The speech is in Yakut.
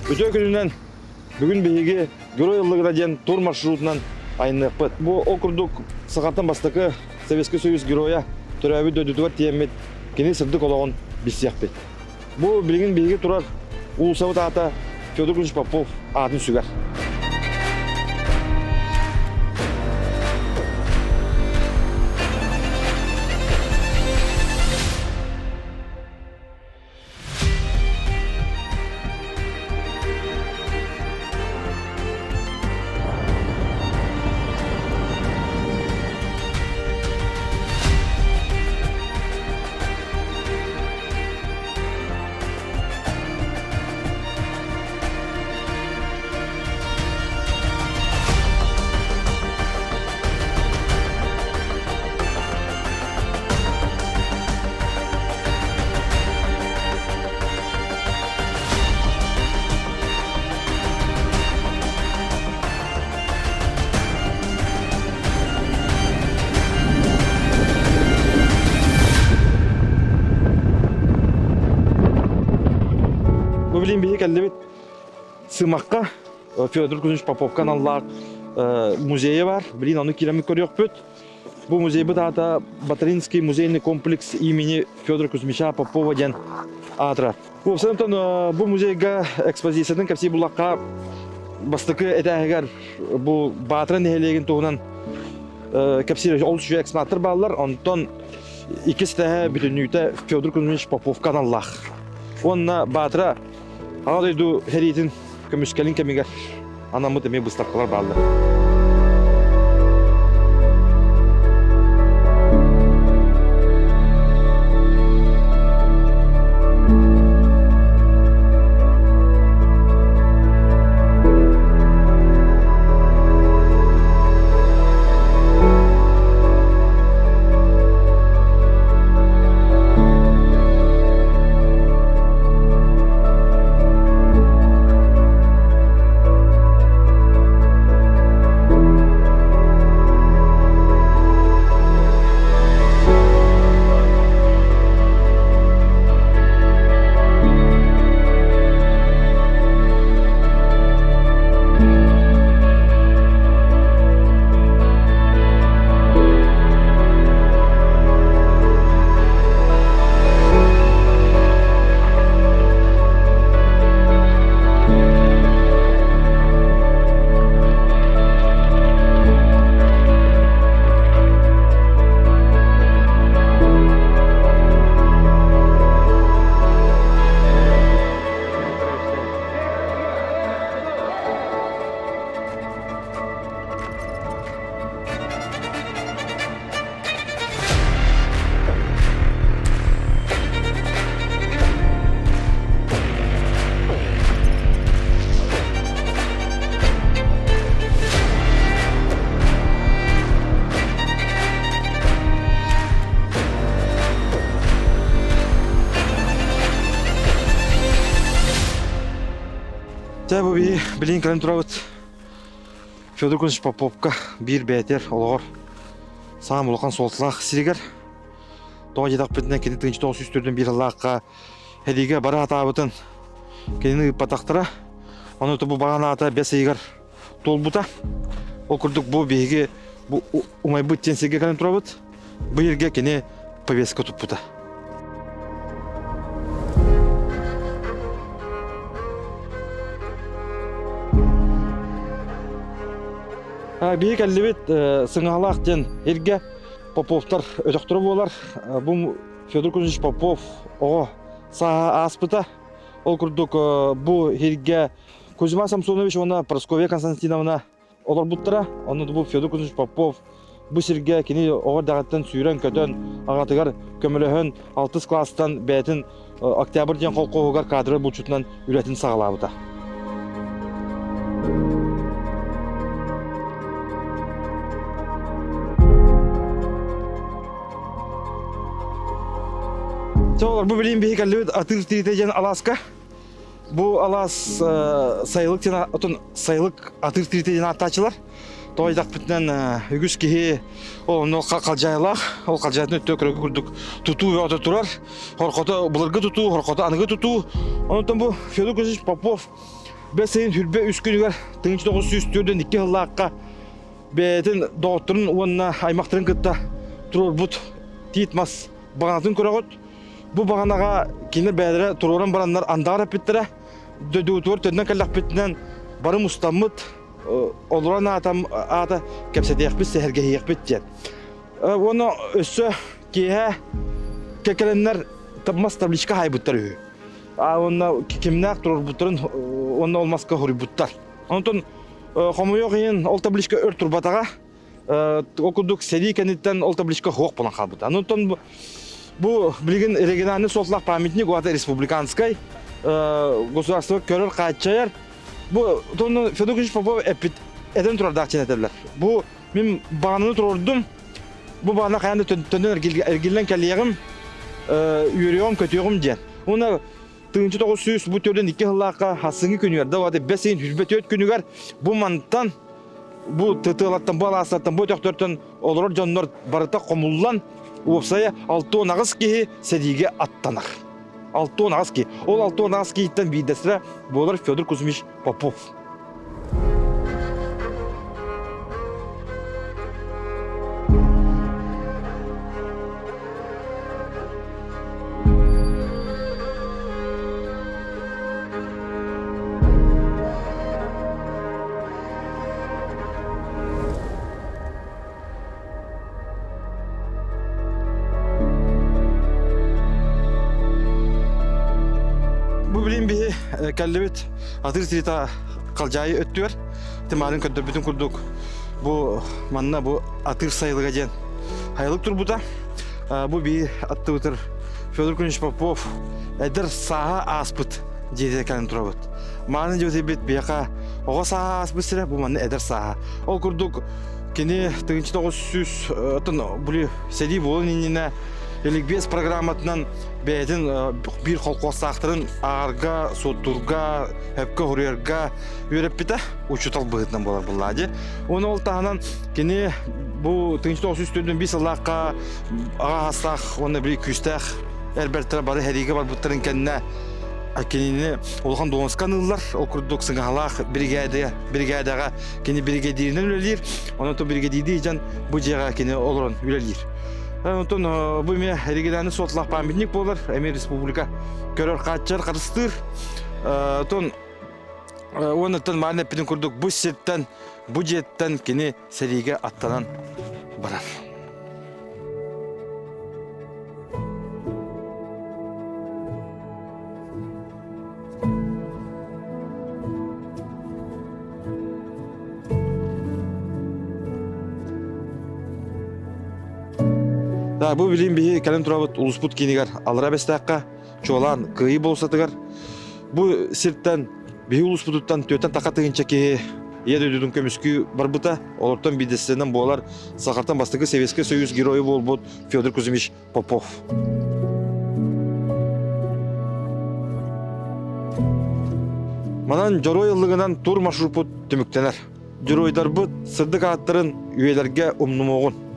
Үтүө күнүнэн бүгүн биһиги Герой ыллыгына диэн тур маршрутунан айанныахпыт. Бу ол курдук сахаттан бастакы Советский Союз геройа төрөөбүт дойдутугар тиийэммит кини сырдык олоҕун билсиэхпит. Бу билигин биһиги турар уулуссабыт аата Федор Кузьмич Попов аатын сүгэр. Бу билин биһи кэллибит Сымакка Федор Кузьмич Поповка аналлаах музейа бар. Билин ону киирэммит көрүөхпүт. Бу музейбыт аата Батаринский музейный комплекс имени Федора Кузьмича Попова диэн аатырар. Уопсайынан бу музейга экспозициятын кэпсии буллахха бастакы этээһигэр бу Баатара нэһилиэгин туһунан кэпсиир олус үчүгэй экспонаттар бааллар. Онтон иккис этээһэ бүтүннүүтэ Федор Кузьмич Поповка аналлаах. Уонна Баатара Аҕа дойду сэриитин көмүскэлин кэмигэр анаммыт эмиэ быыстапкалар бааллар. Дьэ бу биһи билигин кэлэн турабыт Федор Кузьмич Поповка биир бэйэтигэр олоҕор саамай улахан суолталаах сиригэр тоҕо диэтэхпитинэ кини 1904 сыллаахха сэриигэ бара сатаабытын кинини ыыппатахтара. Ону бу баҕа аата бэс ыйыгар туолбута. Ол курдук бу биһиги бу умайбыт диэн сиргэ кэлэн турабыт. Бу сиргэ кини повестка туппута. Биһи кэллибит Сыҥаһалаах диэн иргэ Поповтар өтөхтөрө буолар. Бу Федор Кузьмич Попов оҕо сааһа ааспыта. Ол курдук бу иһиргэ Кузьма Самсонович уонна Прасковья Константиновна олорбуттара. Онно бу Федор Кузьмич Попов бу сиргэ кини оҕо эрдэҕиттэн сүүрэн-көтөн, аҕатыгар көмөлөһөн алтыс кылаастан бэйэтин Октябрь диэн колхоһугар кадровай булчутунан үлэтин саҕалаабыта. Чэ, бу билигин биһи кэллибит Атыыр тириитэ диэн алааска. Бу алаас сайылык диэн отон сайылык атыыр тириитэ диэн ааттааччылар. Тоҕо диэтэхпитинэн үгүс киһи онно халдьаайылаах, ол халдьаайтын өттө көрөгү курдук тутуу бөҕөтө турар. Хорхото былыргы тутуу, хорхото аныгы тутуу. Онтон бу Федор Кузьмич Попов Бэс ыйын хүрбэ үс күнүгэр 1942 сыллаахха бэйэтин доҕотторун уонна аймахтарын кытта туруорбут тиит мас баҕанатын көрөҕүт. Бу баҕанаҕа кини бэйэлэрэ туруоран бараннар андаҕар эппиттэрэ. Дойдубутугар төннөн кэллэхпитинэн бары мустаммыт, олорон аатам аата кэпсэтиэхпит, сэһэргэһиэхпит диэн. Уонна өссө киэһэ кэкэлэннэр мас табличка хаайбыттар үһү. А уонна кимнээх туруорбуттарын уонна ол маска хоруйбуттар. Онтон хомойуох иһин ол табличка өр турбатаҕа. Ол курдук сэрии кэнниттэн ол табличка суох буолан хаалбыта. Онтон бу билигин региональный суолталаах памятник уата республиканскай государство көрөр хааччайар. Бу Федор Ильич Попов эппит этэн турардаах диэн этэллэр. Бу мин баҕананы туруордум. Бу баҕана хайаан да төннөн эргиллэн кэлиэҕим, үөрүөҕүм, көтүөҕүм диэн. Уонна 1900 бу 42 сыллаахха хасыҥы күнүгэр да уата бэс ыйын 24 күнүгэр бу мантан бу тытыалартан бу алаастартан бу өтөхтөртөн олорор дьоннор барыта хомуллан уопсайа 68 киһи сэриигэ аттанар. 68 киһи. Ол 68 киһиттэн биирдэстэрэ буолар Федор Кузьмич Попов. Бу билин биһи кэллибит атыр сирита Халдьаайы өттүгэр тымаарын көрдөрбүтүн курдук бу манна бу атыр сайылыга диэн хайылык турбута. Бу биир аттыбытыр Федор Кузьмич Попов эдэр сааһа ааспыт дьиэтигэр кэлэн турабыт. Мааны дьиэтибит биһиэхэ оҕо сааһа ааспыт сирэ бу манна эдэр сааһа. Ол курдук кини 1900 оттон били сэрии буолун иннинэ Эликбез программатынан бэйэтин биир холкуостаахтарын ааҕарга, суоттуурга, өпкө хоруйарга үөрэппитэ учуутал быһыытынан буолар буллаа дии. Уонна ол таһынан кини бу 1945 сыллаахха аҕа аастаах уонна били күүстээх эр бэртэрэ бары сэриигэ барбыттарын кэннэ кинини улахан дуоһунаска аныыллар. Ол курдук сыҥаһалаах биригээдэ биригээдэҕэ кини биригэдииринэн үлэлиир. Онон то биригэдиирдии дьон бу дьиэҕэ кини олорон үлэлиир. Онтон бу эмиэ региональный суолталаах памятник буолар, эмиэ республика көрөр хааччар харыстыыр. Оттон уоннаттан мааны эппитин курдук бу сиртэн, бу дьиэттэн кини сэриигэ аттанан барар. Да, бу билим биһи кэлэн турабыт улуспут киинигэр Аллара Бэстээххэ, чуолаан Кыайыы болуоссатыгар. Бу сиртэн биһи улууспутуттан түөртэн таха тыһыынча киһи Ийэ дойдутун көмүскүү барбыта. Олортон биирдэстэринэн буолар Сахартан бастакы Советский Союз геройа буолбут Федор Кузьмич Попов. Манан дьоруой ыллыгынан тур маршруппут түмүктэнэр. Дьоруойдарбыт сырдык ааттарын үйэлэргэ умнумуоҕун.